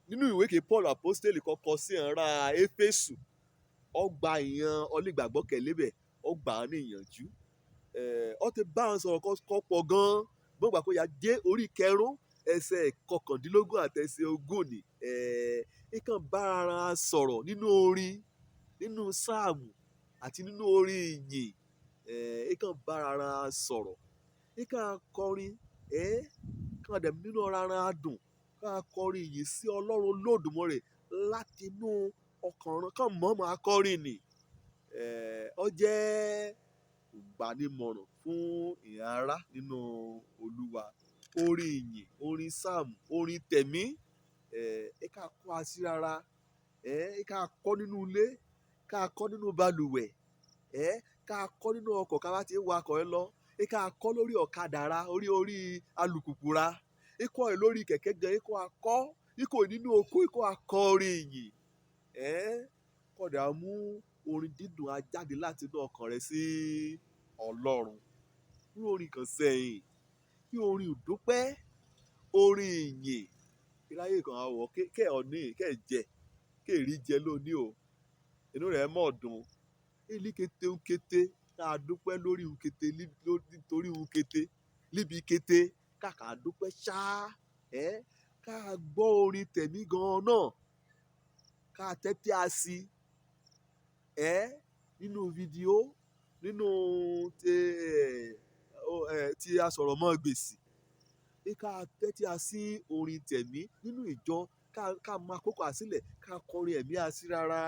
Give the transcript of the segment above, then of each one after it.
Nínú ìwé kí Paul apostoli kọ́kọ́ sí ará Éfésù, ó gba ìyàn onígbàgbọ́ kẹ̀lébẹ̀, ó gbà á ní ìyànjú. Ó ti bá wọn sọ̀rọ̀ kọ́ pọ̀ gan-an. Gbọ́ngbà kó ya dé orí kẹrún ẹsẹ̀ 19 àti ẹsẹ̀ 20 ni. Ìkàn bá ara sọ̀rọ̀ nínú orin, nínú sáàmù àti nínú orin ìyìn. Ìkàn bá ara sọ̀rọ̀. Ìkàn kọrin, kàn dẹ̀ nínú ara dùn. Ká kọrin ìyìn sí Ọlọ́run Olódùmarè láti inú ọkàn rẹ. Kàn mọ̀ máa kọrin ni. Ó jẹ́ ìgbanimọ̀ràn fún ìyàn ará nínú Olúwa. Orin ìyìn, orin sáàmù, orin tẹ̀mí, ẹ ká kọ́ a sí rara. Ẹ ká kọ́ nínú ilé, ká kọ́ nínú balùwẹ̀, ká kọ́ nínú ọkọ̀ ká bá ti ń wakọ̀ ẹ lọ, ẹ ká kọ́ lórí ọ̀kadà ra, orí orí alùpùpù ra, ẹ kọ́ ẹ lórí kẹ̀kẹ́ gan, ẹ kọ́ a kọ́, ẹ kọ́ nínú oko, ẹ kọ́ a kọ orin ìyìn. Kódà mú orin dídùn á jáde láti inú ọkàn rẹ sí Ọlọ́run. Irú orin kan sẹ́yìn, bí orin ìdúpẹ́, orin ìyìn. Kí láyé kan a wọ̀ kẹ́ ọ̀ ní, kẹ́ ẹ jẹ, kẹ́ ẹ rí jẹ lónìí o. Inú rẹ̀ mọ̀ dùn. Èlí kété ń kété ká dúpẹ́ lórí ń kété nítorí ń kété, níbi kété ká ká dúpẹ́ ṣá. Ká gbọ́ orin tẹ̀mí gan-an náà. Ká tẹ́tí a sí. Nínú fídíò, nínú tí, tí a sọ̀rọ̀ mọ́ gbèsì. Ká tẹ́tí a sí orin tẹ̀mí nínú ìjọ. Ká máa kókó àsílẹ̀, ká kọrin ẹ̀mí a sí rara.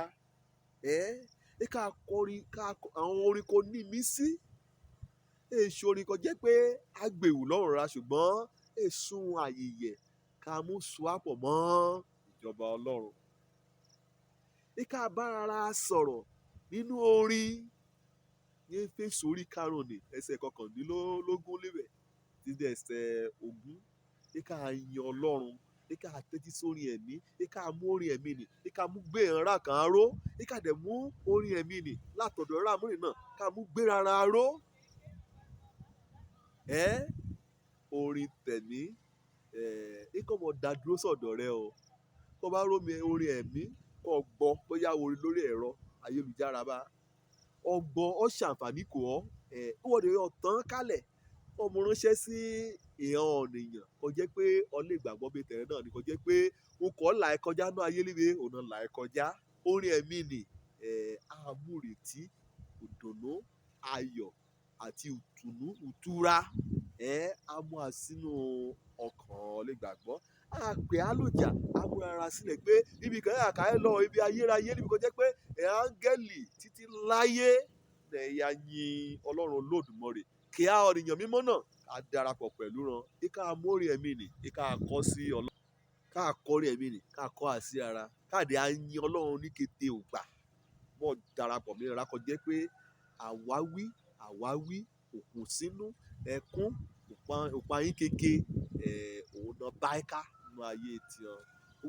Ká kọrin, ká àwọn orin kò ní mí sí. Èso orin kan jẹ́ pé a gbèwù lọ́rùn ra ṣùgbọ́n èso àyèyè ká mú ṣùápọ̀ mọ́ ìjọba Ọlọ́run. Ká bá ara sọ̀rọ̀ nínú orin ní Éfésù orí 5 ẹsẹ̀ 21 lébẹ̀ títí ẹsẹ̀ 20. Ká yin Ọlọ́run, ká tẹ́tí sórin ẹ̀mí, ká mú orin ẹ̀mí nì, ká mú gbé ìran kan ró, ká dẹ̀ mú orin ẹ̀mí nì látọ̀dọ̀ rámúrì náà, ká mú gbé rara ró. Orin tẹ̀mí, kó mọ̀ dá dúró sọ̀dọ̀ rẹ o. Kó bá rò mí orin ẹ̀mí, kó gbọ́ bóyá orin lórí ẹ̀rọ ayélujára bá. Ọ gbọ́, ó ṣàǹfààní kò ọ́. Ó wọ́n yọ tán kálẹ̀. Kó mú ránṣẹ́ sí ìran ọ̀nìyàn. Kó jẹ́ pé ọ lè gbàgbọ́ bí tẹ̀rẹ̀ náà ni. Kó jẹ́ pé o kọ́ là ẹ kọjá nínú ayé líle, òun náà là ẹ kọjá. Orin ẹ̀mí ni, àmúrètí, ìdùnnú, ayọ̀ àti ìtùnú, ìtura. Á mú a sínú ọkàn onígbàgbọ́. A pè á lòjà, a mú ara sílẹ̀ pé ibi kan yà ká ẹ lọ, ibi ayérayé níbi kan jẹ́ pé áńgẹ́lì títí láyé lẹ̀yà yin Ọlọ́run Olódùmarè. Kí á ọ̀nìyàn mímọ́ náà á darapọ̀ pẹ̀lú wọn. Ká mú orin ẹ̀mí nì, ká kọ́ sí Ọlọ́run. Ká kọ orin ẹ̀mí nì, ká kọ́ à sí ara. Ká dẹ̀ á yin Ọlọ́run ní kété ògbà. Mọ́ darapọ̀ mọ́ ra kó jẹ́ pé àwáwí, àwáwí, òkun sínú, ẹkún, òpayín kéke, òun náà bá ẹ ká nínú ayé tí ọ.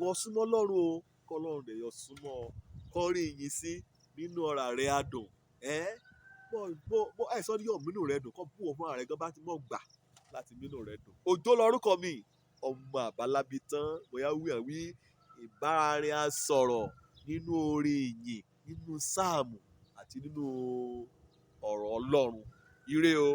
Wọ́n súnmọ́ Ọlọ́run o, kọ́ Ọlọ́run dẹ̀ yọ súnmọ́ ọ. Kọrin ìyìn sí nínú ọ̀rà rẹ adùn. Bọ́ ẹ sọ ní yọ̀ mínú rẹ dùn, kọ́ bú ọ fún ara rẹ gan bá ti mọ̀ gbà láti mínú rẹ dùn. Òjó lorúkọ mi, ọmọ àbálábí tán, bóyá wí àwí, ìbára a sọ̀rọ̀ nínú orin ìyìn, nínú sáàmù àti nínú ọ̀rọ̀ Ọlọ́run. Ire o.